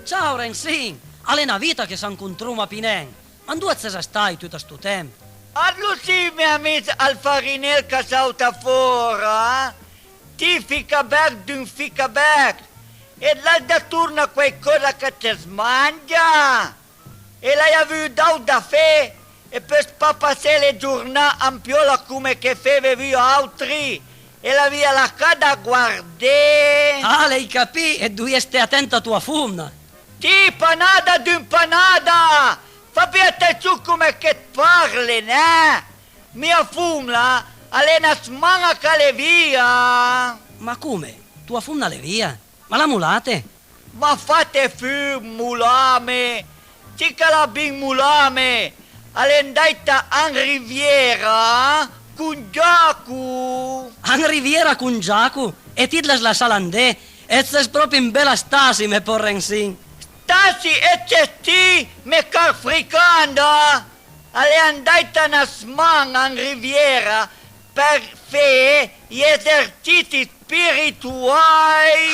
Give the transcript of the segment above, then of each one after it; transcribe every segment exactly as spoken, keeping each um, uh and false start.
Ciao Rensin! A l'é na vita che s'ancontroma pì nen. Ma andoa it ses stait tut sto temp? Ëdlo sì, mè amis, ël farinel ch'a sauta fòra, eh? Ti ficaberch d'un ficaberch, e it l'has da torna quaicòsa ch'a të smangia? E l'hai avù d'àutr da fé, e peuss pa passé le giornà an piola coma che feve vùi àutri, e l'avìa la ca da guardé. Ah, l'hai capì, e it dovìe sté atent a toa fomna. Ti, panada d'un panada! Fa pì atension coma che it parle, neh? Mia fomna a l'é na sman-a ch'a l'é via! Ma coma? Toa fomna a l'é via? Ma l'ha molate? Ma fate furb, molame! Ti ch'a l'ha bin molame! A l'é andaita an riviera con Giaco! An riviera con Giaco? E ti it l'has lassala andé? E it ses pròpi un bel astasi, mè pòr Rensin! Stasi e cestì, mè car fricanda! A l'é andaita na sman-a an riviera për fé i esercisi spirituai!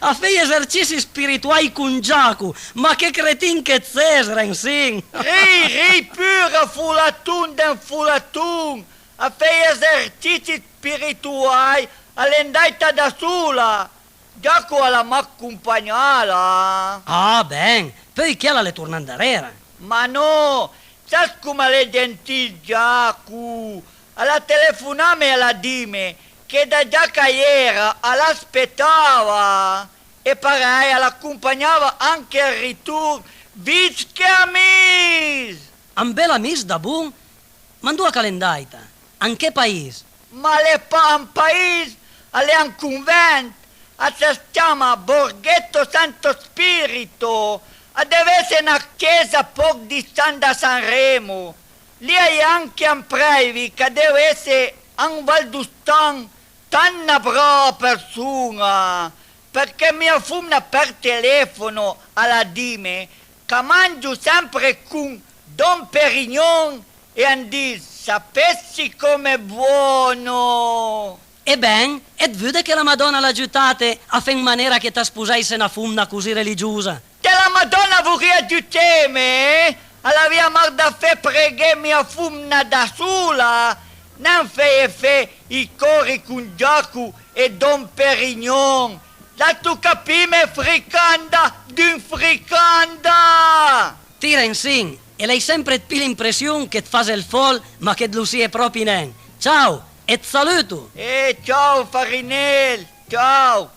A fé i esercisi spirituai con Giaco! Ma che cretin che it ses, Rensin! Ri, ri pura, folaton d'un folaton! A fé i esercisi spirituai a l'é andaita da sola! Giaco a l'ha mach compagnala! Ah, ben! Peui chiel a l'é tornà andarera! Ma nò! Sas coma a l'é gentìl Giaco? A l'ha telefoname e a l'ha dime che da già ch'a-i era a l'aspetava, e parèj a l'acompagnava anche al ritorn, vist che amis! Un bel amis da bon? Ma andoa ch'a l'é andaita? An che pais? Ma a l'é pa un pais, a l'é un convent, a së ciama Borghetto Santo Spirito, a deve esse na ciesa pòch distant da Sanremo. Lì a-i é anche un prèivi ch'a deu esse un valdostan, tant na brava përson-a, përchè mia fomna për telefono a l'ha dime ch'a mangio sempre con Dom Perignon e an dis: "Sapessi com'è buono!" E ben, e it veude che la Madòna a l'ha giutate a fé an manera che it sposèisse na fomna così religiosa? Che la Madòna a vorìa giuteme, eh? A l'avìa mach da fé preghé mia fomna da sola, nen feje fé i cori con Giaco e Dom Perignon. L'has capì, mè fricanda d'un fricanda! Ti, Rensin, e l'hai sempre ëd pì l'impression che it fase ël fòl, ma che it lo sie pròpi nen. Ciao, e it saluto! Eh, ciao, Farinel, ciao!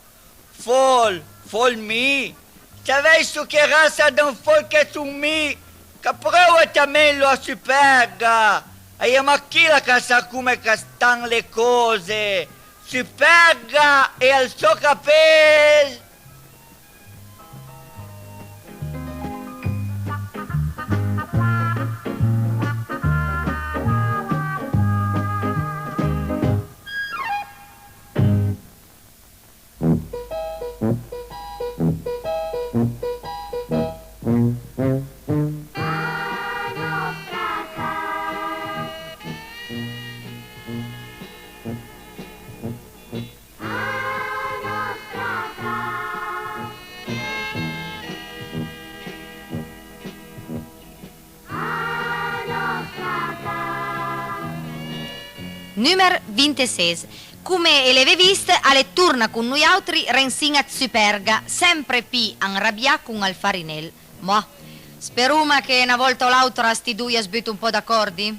Fòl, fòl mi? Savèisso che rassa d'un fòl che son mi, ch'a preuvo a ciamelo a Superga, a-i é mach chila ch'a sa coma ch'a stan le còse, Superga e ël sò capel! Nùmer vinteses. Coma l'eve vist, a l'é torna con noiàutri Rensin ëd Superga, sempre pì anrabià con ël Farinel. Mah, speroma che na vòlta o l'àutra sti doi a së buto un pò d'acòrdi.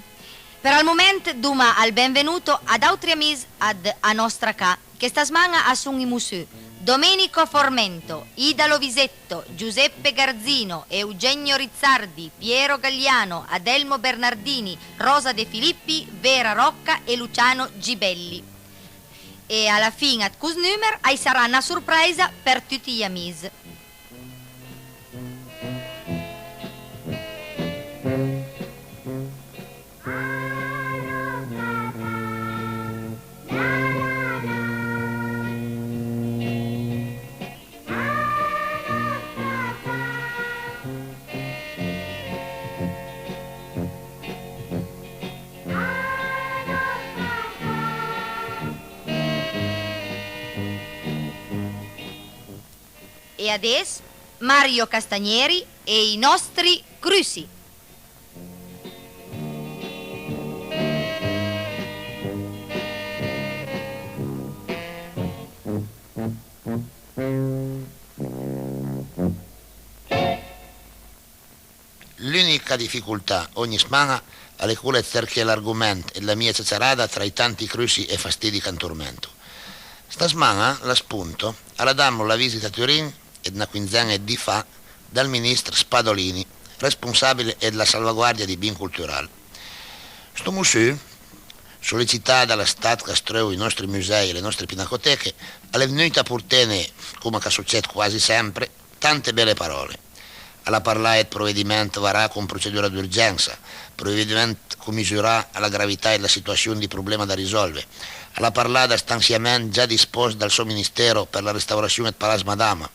Për ël moment doma ël benvenuto a d'àutri amis ëd A Nòstra Ca. Chesta sman-a a son i Mossù: Domenico Formento, Ida Lovisetto, Giuseppe Garzino, Eugenio Rizzardi, Piero Galliano, Adelmo Bernardini, Rosa De Filippi, Vera Rocca e Luciano Gibelli. E a la fin ëd cost nùmer a-i sarà na sorprèisa për tuti j'amis. E adess? Mario Castagneri e i nostri cruci. L'ùnica dificultà ogni sman-a a l'é cola dë serché l'argoment e la mia ciaciarada tra i tanti cruci e fastidi ch'a m'tormento. Sta sman-a, l'a spunto, a l'ha damlo la visita a Turin ëd na quinzen-a ëd di fa dal ministr Spadolini, responsabile ëd la salvaguardia di bin coltural. Stomo su, sollecità da la Stad ch'a streuvo i nostri musei e le nostre pinacoteche, a l'é vnuit a portene, coma ch'a soced quasi sempre, tante bele paròle. A l'ha parlà ëd provediment varà con procedura d'urgensa, provediment comisurà a la gravità ëd la situassion di problema da risòlve. A l'ha parlà dël stansiament già dispòst dal sò ministero për la restaurassion ëd Palass Madama.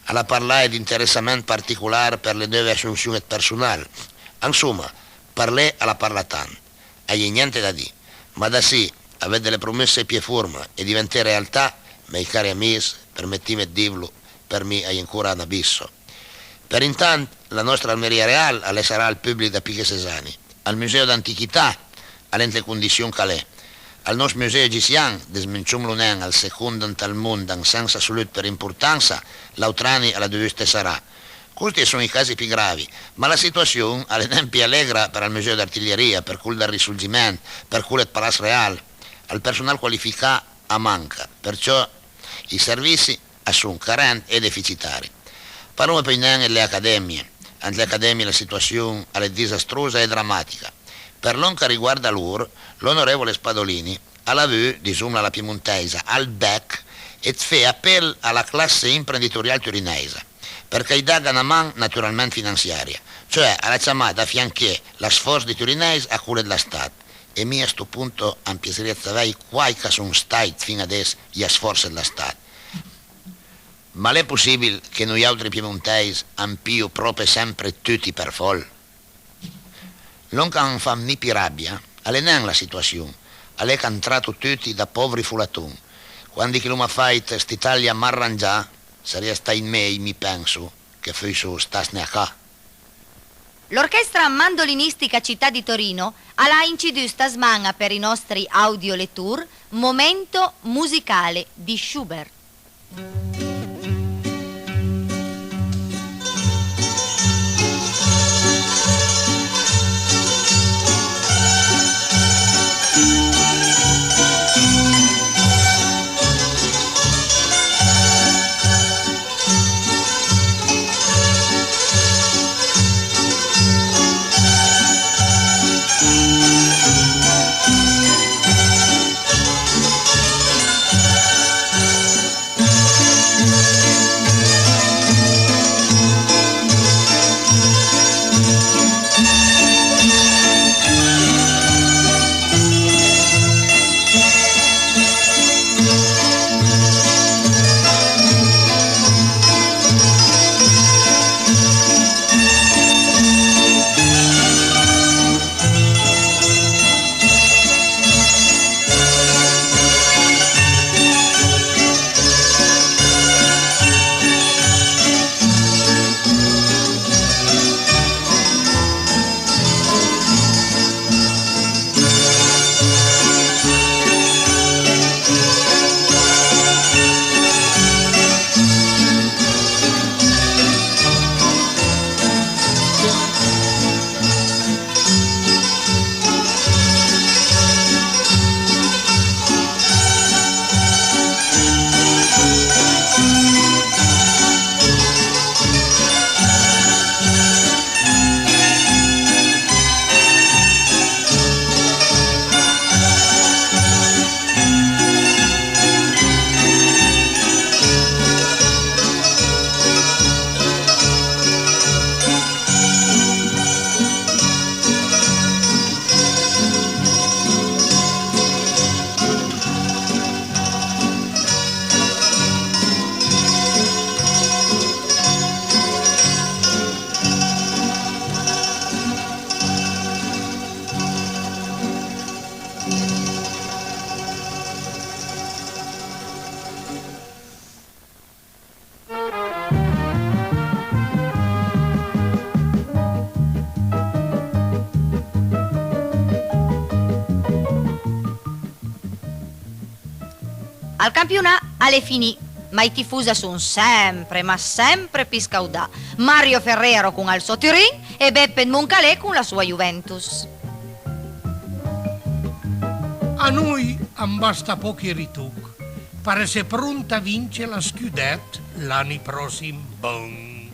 A l'ha parlà ëd interessament particolar për le neuve assunsion ëd përsonal. Ansoma, parlé a l'ha parlà tant. A-i é gnente da dì, ma da sì a vëdde le promesse pì forma e diventé realtà, mè cari amis, përmettime ëd dìvlo, për mi a-i é ancora n'abisso. Për intant, la nòstra Armeria Real a l'é sarà al pùblich dapì che ses ani. Al Museo d'Antichità a l'é ant le condission ch'a l'é. Al nòst museo egissian, dësmentsomlo nen, al second ant ël mond an sens assolut për importansa, l'àutr'ani a l'ha dovù sté sarà. Costi a son i casi pì gravi, ma la situassion a l'é nen pì alegra për al Museo d'Artiglieria, për col dël Risorgiment, për col ëd Palass Real. Ël përsonal qualificà a manca, përciò i servissi a son carent e deficitari. Parlome peui nen ëd le academie. Ant le academie la situassion a l'é disastrosa e dramatica. Për lòn ch'a riguarda lor, l'onorevole Spadolini a l'ha avù, disomla a la piemontèisa, ël bech ëd fé apel a la classe imprenditorial turinèisa, përch'a-j daga na man naturalment finansiaria, cioè a l'ha ciamà da fianché la sfòrsa di turinèis a cola dla Stad. E mi a sto ponto a m'piaserìa ëd savèj quai ch'a son stàit fin adess i sfòrse dla Stad. Ma a l'é possibil che noiàutri piemontèis a m'pio pròpe sempre tuti për fòl? Lòn ch'a m'fa mi pì rabia a l'é nen la situassion, a l'é ch'an trato tuti da pòvri folaton. Quandi che l'oma fàit st'Italia marrangià, sarìa stàit mej, mi penso, che feusso stasne a ca. L'Orchestra Mandolinistica Città di Torino a l'ha incidù sta sman-a për i nòstri audiolettur Momento musicale di Schubert. Ël campiunà a l'é finì, ma ij tifus a son sempre, ma sempre pì scaudà. Mario Ferrero con ël sò Turin e Beppe Moncalé con la soa Juventus. A noi a 'm basta pòchi ritoch për esse pront a vince la scudèt l'ani pròssim. Bon.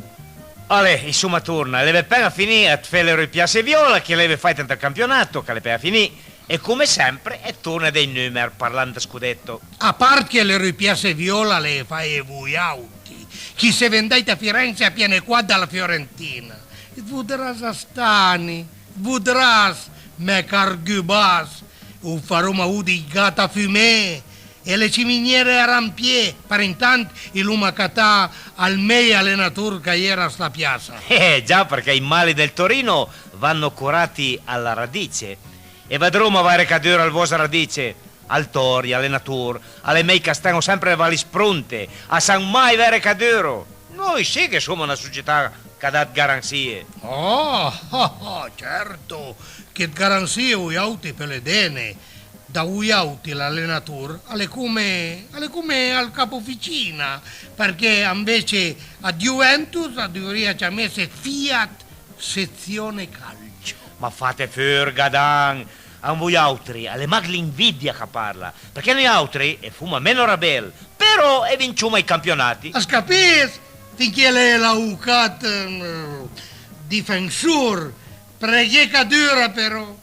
Alè, i soma torna, a l'eve pen-a finì ëd fé le rue Piasse Viola che a l'eve fàit ant ël campionato, ch'a l'é pen-a finì, e come sempre a-i torna dij numer parlant dë scudetto. A part che le rue Piasse Viola a l'eve fàite vojàutri, ch'i seve andàit a Firenze a pié 'n quat da la Fiorentina. Vodràs a stani, vodràs, mè car gubàs, o faroma vëdde ij gat a fumé, e le ciminiere a rampié, për intant i l'oma catà ël mej allenator ch'a-i era a sta piassa. Eh, già, përchè i mali del Torino vanno curati alla radice. E vëdroma vaire ch'a dura ël vòst Radice. Ël tò, alenator, a l'é mej ch'a sten-o sempre le valis pronte, a san mai vaire ch'a dura. Noi sì che soma na società ch'a dà ëd garansie. Ah, ah, ah, certo, che ëd garansie vojàutri i peule dene. Da vojàutri l'alenator a l'é come, a l'é come ël capoficina, përchè anvece a Juventus a duvrìa ciamesse Fiat Sezione Calcio. Ma fate furb, Gadan! An vojàutri a l'é mach l'invidia ch'a parla, përchè nojàutri a foma meno rabel, però a vincioma ij campionati. As capiss? Finché a l'é l'avocat, ehm, difensor, preghé ch'a dura però.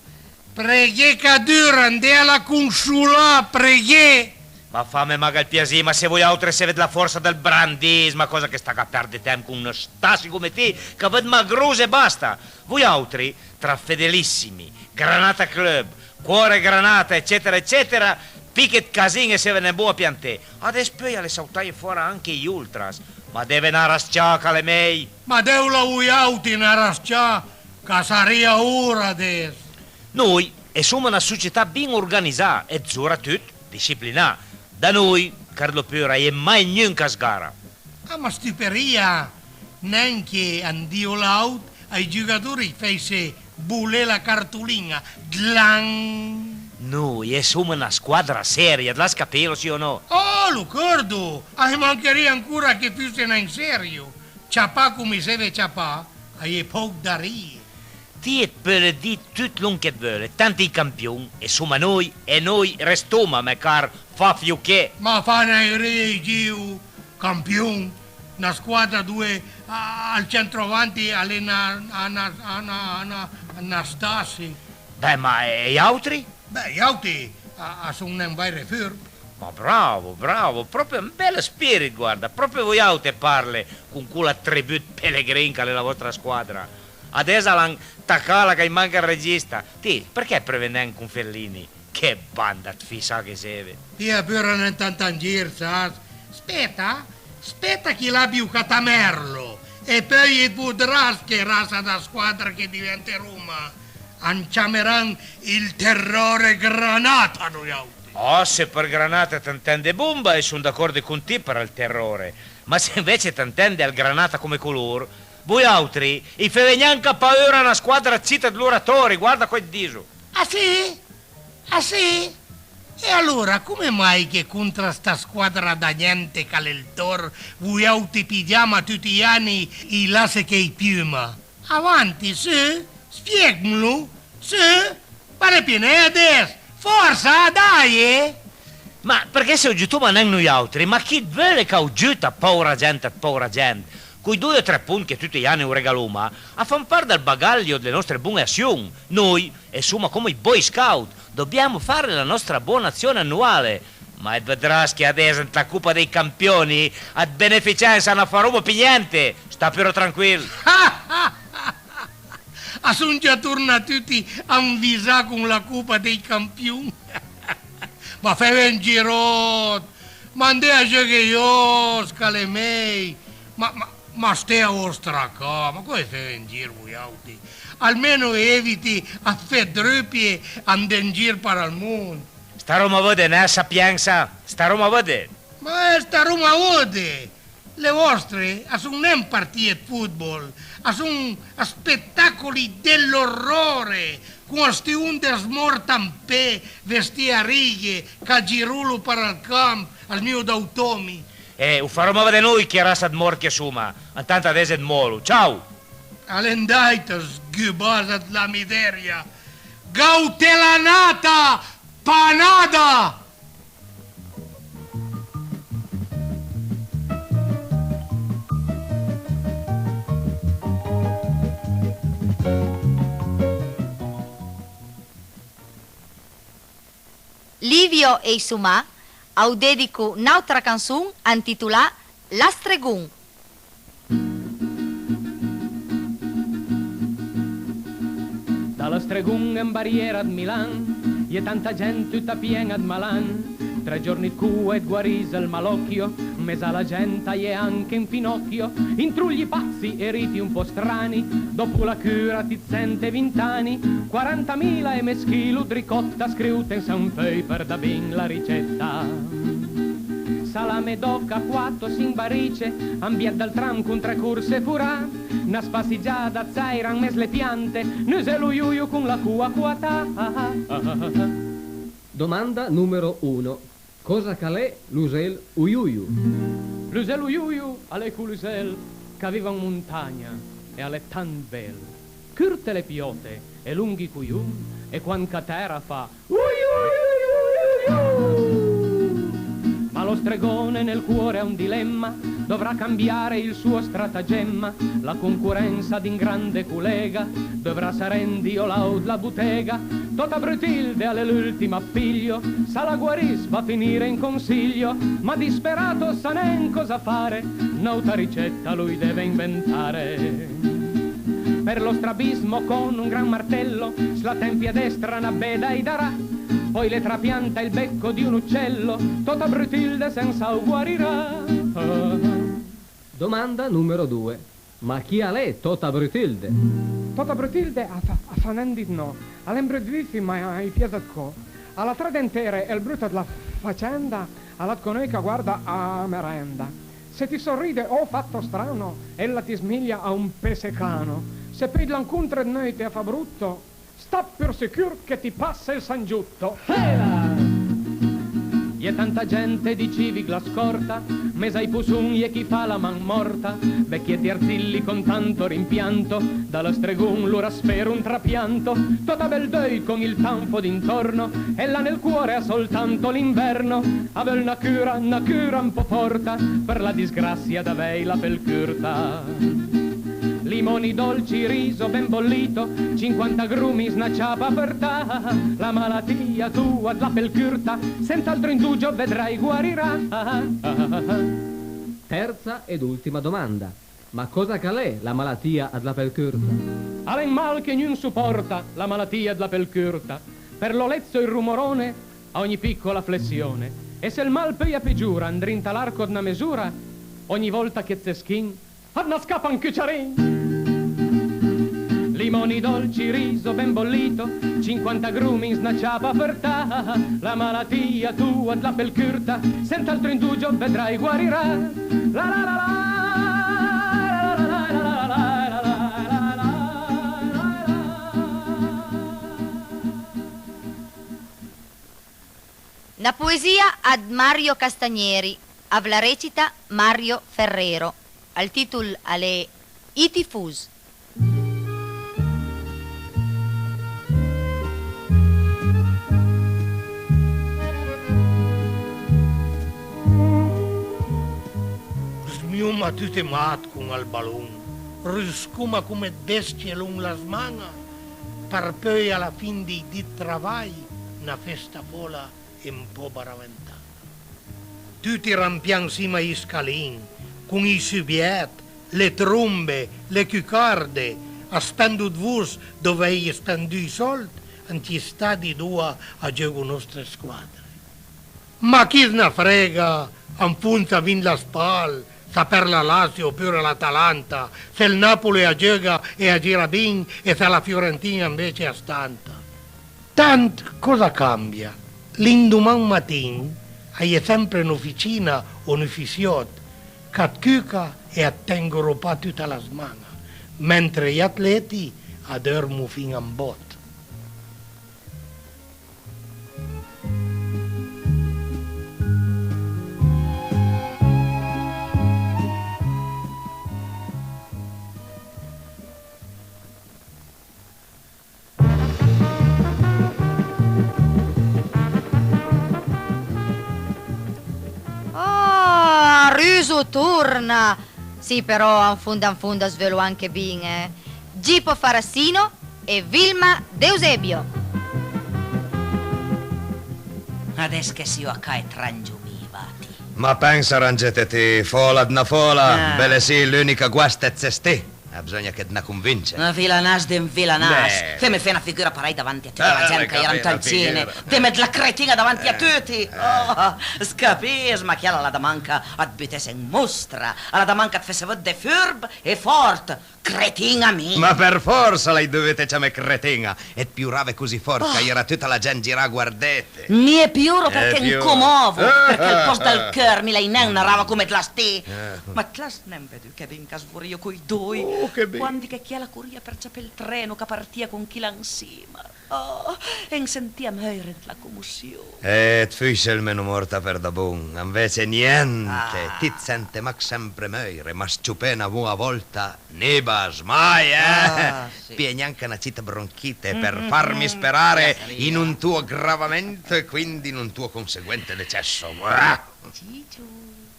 Preghé ch'a dura, andela a consolà, preghé! Ma fame mach ël piasì, ma se vojàutri a seve dla forsa dël brandis, ma còsa che staga a perde temp con un stasi come ti, ch'a vëd mach gros e basta! Vojàutri, tra Fedelissimi, Granata Club, Cuore Granata, eccetera, eccetera, pì che ëd casin a seve nen bon a pianté, adess peui a l'é sautaje fòra anche ij Ultras, ma deve na ras-cià ch'a l'é mej! Ma deula vojàutri na ras-cià, ch'a sarìa ora adess! Noi a soma na società bin organizà e soratut disciplinà. Da noi, credlo pura, a-i é mai gnun ch'a sgara. Ah, ma stuperìa nen che un dì o l'àut ai giugadori i fèisse bolé la cartolin-a, dlan! Noi a soma na squadra seria, it l'has capilo, sì o no? Oh, lo cordo! A-i mancherìa ancora ch'i fusse nen serio! Ciapà come i seve ciapà, a-i é pòch da rìe. Ti it peule dì tut lòn ch'it veule, tant ij campion a soma noi e noi restoma, mè car Fafio, che. Ma fa nen rìe, Gio, campion, na squadra dove a, al centroavanti a l'é na, a na, a na, a na, na stasi. Beh, ma e j'àutri? Beh, j'àutri a, a son nen vaire furb. Ma bravo, bravo, pròpi un bel spìrit, guarda, pròpi vojàutri parle con col attribut pelegrin ch'a l'é la vòstra squadra. Adess a l'han tacala ch'a-i manca ël regista. Ti, përchè preuve nen con Fellini? Che banda ëd fisà ch'i seve! Pija pura nen tant an gir, sas? Speta, speta ch'i l'abio catà Merlo, e peui it vodràs che rassa da squadra ch'i diventeroma. An ciameran il Terrore Granata, nojàutri. Oh, se për Granata it intende bomba, i son d'acòrdi con ti për ël Terrore, ma se anvece it intende ël granata come color, vojàutri i feve gnanca paura a na squadra cita ëd l'Oratori, guarda còs ch'it diso. Ah sì? Ah sì? E alora come mai che contra sta squadra da gnente ch'a l'é ël Tor, vojàutri i pigiama tuti j'ani ij lasse ch'i piuma? Avanti, su, spiegmlo, su, pare pì nen adess, fòrsa, daje! Ma përchè se o giutoma nen nojàutri, ma ch'i veule ch'a-j giuta, pòura gent ëd pòura gent? Coj doi o tre pont che tuti j'ani o regaloma, a fan part dël bagaglio dle nòstre bon-e assion. Noi a soma come ij Boy Scout, dobbiamo fare la nostra buona azione annuale. Ma it vëdràs che adess ant la Copa dei Campioni ëd beneficensa na faroma pì gnente. Sta pura tranquil. A son già tornà tuti anvisà con la Copa dei Campion. Ma feve un giròt, ma andé a giöghe j'òsc, ch'a l'é mej. Ma, ma, ma sté a vòstra ca, ma còsa feve an gir vojàutri? Almeno eviti ëd fé drupie andé an gir për ël mond. Staroma a vëdde, neh, Sapiensa, staroma a vëdde. Ma, eh, staroma a vëdde! Le vòstre a son nen partìe ëd fotbol, a son spettacoli dell'orrore, con sti onde smòrt an pé, vestì a righe, ch'a girolo për ël camp, Al mio dou tomi. Eh, u faroma vëdde noi che rassa ëd mòrt che soma, antant adess ëd mòlo. Ciao! Al è ndàit, sgubasa dla miseria! Gautelanata! Panada! Livio e i so mà a-j dedico n'àutra canson antitolà L'astregon. Da l'astregon an bariera ëd Milan, a-i é tanta gent tuta pien-a ëd malan. Tre giorni ëd coa e it guaris ël malòchio, mes a la gent a-i é anche un Pinòchio. Intrù gli pazzi e riti un pò strani, dòpo la cura ti it sente vint'ani. Quarantamila e mes chilo ëd ricòta, scriùt an san feuj për dà bin la ricèta. Salame d'òca, quat o sinch barice, ambièt dal tram con tre corse forà, na spassigiada ëd sèira an mes le piante, n'usel o jojo con la coa coatà. Domanda numero uno. Còsa ch'al é l'usel o jojo? L'usel o jojo al é col usel ch'a viv an montagna e al é tant bel. Curte le piòte e longhi i cojon, e quand ch'a tèra a fa Ma lo stregone nel cuore ha un dilemma, dovrà cambiare il suo stratagemma, la concorrenza di un grande collega, dovrà sarà in dio là o dla botega. Tota Brutilde al è l'ultimo appiglio, s'a la guaris va a finire in consiglio, ma disperato sa nen cosa fare, n'auta ricetta lui deve inventare. Per lo strabismo con un gran martello, s'la tempi a destra na beda i darà, poi le trapianta il becco di un uccello, tota Brutilde sensa u guarirà. Domanda numero due. Ma chi al é Tota Brutilde? Tota Brutilde a fa, a fa nen di nò, al è un brut vizi ma i pias ëd cò. A l'ha tre dentere e ël brut dla facenda, a l'ha ëd cò noi ch'a guarda a merenda. Se ti sorride, oh fatto strano, ella ti smiglia a un pesecano. Se peui dla ancontre ëd neuit a fa brutto, sta pur sicur che ti passe il sangiutto. Hela! I é tanta gente, dicivi, ch'a la scorta, mes ai posson i é chi fa la man mòrta, vecchietti arzilli con tanto rimpianto, da lo stregon lora spero un trapianto, tota bel deuj con il tanfo d'intorno, ella nel cuore ha soltanto l'inverno, a veul na cura, na cura un po' forta, per la disgrazia d'avèj la pel curta. Limoni dolci, riso ben bollito, cinquanta agrumi s'na ciapa a portà, la malatia toa dla pel curta, senz'altro indugio vedrai guarirà. Terza ed ultima domanda. Ma còsa ch'al é la malatia dla pel curta? Al è un mal che gnun soporta, la malatia dla pel curta. Per lo lezzo il rumorone a ogni piccola flessione. E se il mal peui a pegiora, andrinta l'arco d'na mesura, ogni volta che it se schin, a t'na scapa un cuciarin. Limoni dolci, riso ben bollito, cinquanta agrumi s'na ciapa a portà, la malatia toa dla pel curta, senz'altro indugio vedrai guarirà. La la la la. Na poesìa ëd Mario Castagneri, a vla recita Mario Ferrero. Ël tìtol al é I tifos. Smioma tuti mat con ël balon, ruscoma coma ëd bestie longh la sman-a, për peui a la fin dij di ëd travaj na festa fòla e un pò baraventà. Tuti rampià ansima ij scalin, con ij subièt, le trombe, le cucarde, a spendo ëd vos dovèj spendù ij sòld ant ij stadi andoa a gieugo nòstre squadre. Ma chi s'na frega, an fons a vint la spal, s'a perd la Lazio opura l'Atalanta, se ël Napoli a gieuga e a gira bin e se la Fiorentina anvece a stanta. Tant còsa cambia? L'indoman matin a-i é sempre n'oficina o n'ufissiòt ch'at cuca e at ten gropà tuta la sman-a, mentre j'atleti a deurmo fin-a an bòt. Uso torna! Sì, però an fond an fond as veulo anche bin, eh. Gipo Farassino e Vilma D'Eusebio. Adess che sio a ca e tranjo mi, va ti. Ma pensa, rangete ti, fòla ëd na fòla, ah, bele sì, l'ùnica guasta it ses ti. Ah, bisogna che it na convince. Un vilanàs d'un vilanàs. Beh. Feme fé na figura parèj davanti a tuta la gent ch'a j'era ant ël cine. Feme dla cretin-a davanti a tuti. Eh. Oh, as capìs, ma chiel a l'ha da manca ëd butesse an mostra, a l'ha da manca ëd fesse vëdde furb e fòrt. Cretin-a mi. Ma për fòrsa l'hai dovute ciamé cretin-a. E it piurave così fòrt ch'a j'era tuta la gent girà a guardete. Mi e piuro përchè an comovo, përchè al pòst dël ceur mi l'hai nen na rava come it l'has ti. Eh. Ma it l'has nen vedù che bin ch'as vorìo coj doi, oh, che bin, quandi che chiel a corìa për ciapé ël treno ch'a partìa con chila an sima? Oh, e an sentìa meuire ant la comosion. Eh, it fuisse almeno mòrta për dabon. Anvece niente, ti it sente mach sempre meuire, ma s-ciopé na boa vòlta, ni bas mai, eh? Ah, sì. Pìe gnanca na cita bronchite për farme sperare in un tuo aggravamento e quindi in un tuo conseguente decesso. Cicio.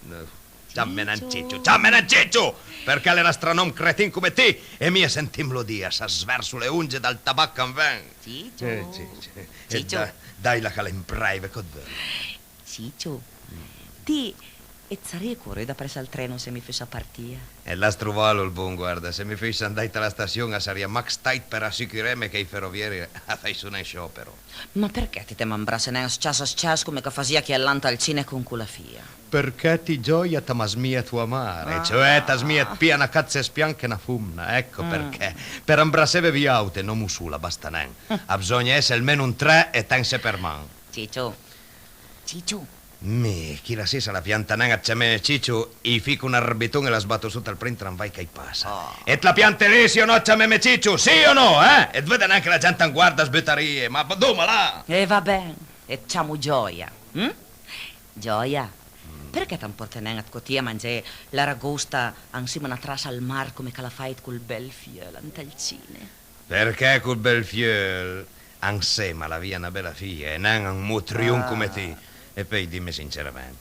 No. Ciammene nen Cicio, ciammene nen Cicio, përchè l'é na stranòm cretin come ti, e mi a sentimlo dì as sverso le onge dal tabach ch'an ven. Cicio. Eh, Cicio. Eh, Cicio. Da-, dàila ch'a l'é an prèive, còs it veule? Cicio, ti it sarìe corùt apress al treno se mi fussa partìa? E it l'has trovalo ël bon, guarda, se mi fussa andàit a la stassion a sarìa mach stàit për assicureme che ij ferovieri a fèisso nen sciopero. Ma përchè ti it m'anbrasse nen s-ciass s-ciass come ch'a fasìa chiel là ant ël cine con cola fija? Përchè ti, gioia, it m'asmije a tua mare, cioè it asmije ëd pì a na cazzespian che na fomna, ecco përchè. Për anbrasseve viàute, n'omo solo a basta nen. A bisogna esse almeno an tre e tense për man. Cicio. Cicio. Mi, chila sì, s'a la pianta nen a ciameme Cicio, ij fico n'arbiton e la sbato sot al prim tramvaj ch'a-j passa. Oh. E it la piante lì, sì o no, a ciameme Cicio, sì o no, eh? E it vëdde nen che la gent an guarda, as butarìe, ma doma là! E va ben, e it ciamo Gioia, hm? Gioia, përchè it anporte nen ëd cotì a mangé l'aragosta ansima a na trassa al mar come ch'a l'ha fàit col bel fieul ant ël cine? Përchè col bel fieul ansema a l'avìa na bela fija e nen un motrion come ti. E peui dime sincerament,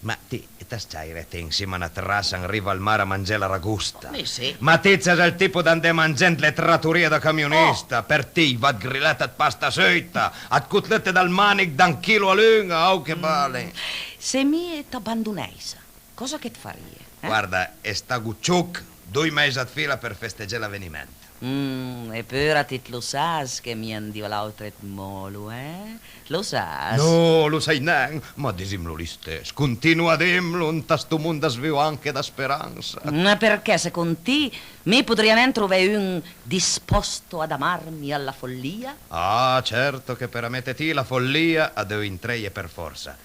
ma ti it as ciàire ti ansima a na trassa an riva al mar a mangé l'aragosta? Mi sì. Ma ti it ses ël tipo da andé mangé ant le tratorie da camionista, për ti ij va ëd grilata ëd pasta süita, ëd cotlëtte dal Manich da un chilo a l'un-a, oh che bale! Se mi it abandonèissa, còsa che it farìe, eh? Guarda, e stago ciòch doi mèis ëd fila për festegé l'aveniment. Mm, epura ti it lo sas che mi un di o l'àutr it mòlo, eh? It lo sas? No, lo sai nen, ma disimlo l'istess, continua a dimlo, ant sto mond as viv anche da speransa. Ma përchè, second ti, mi podrìa nen trové un disposto ad amarmi alla follia? Ah, certo che për amete ti la follia a deu intreje për fòrsa.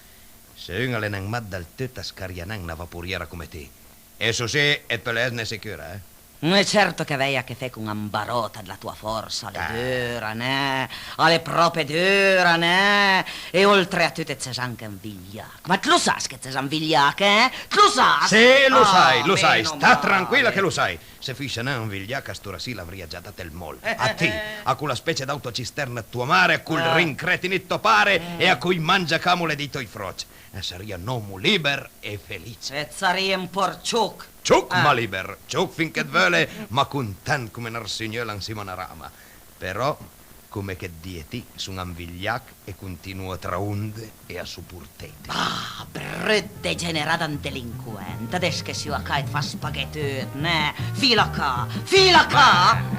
Se un a l'é nen mat dal tut, a scarìa nen na vaporiera come ti. E so sì, e it peule ësne sicura, eh? E certo ch'a veja a che fé con na ambaròta dla toa fòrsa, a l'é dura, neh? A l'é pròpe dura, neh? E oltre a tut it ses anche un vigliach. Ma it lo sas che it ses un vigliach, eh? It lo sas? Sì, lo sai, lo sai, sta tranquila che lo sai. Se fuissa nen un vigliach, a st'ora sì l'avrìa già dat ël mòl. A ti, a cola specie d'autocisterna ëd toa mare, a col rincretinì ëd to pare e a coj mangiacamole dij toj fròch. A sarìa n'òmo liber e felice. E it sarìe un pòr ciòch. Ciòch, ma liber, ciòch fin che it veule, ma content come n'arsigneul ansima a na rama. Però, come che it dije ti, son un vigliach e continuo a traonde e a soportete. Ah, brut degenerà d'un delinquent, adess che sio a ca e it fas paghé tut, neh? Fila ca, fila ca!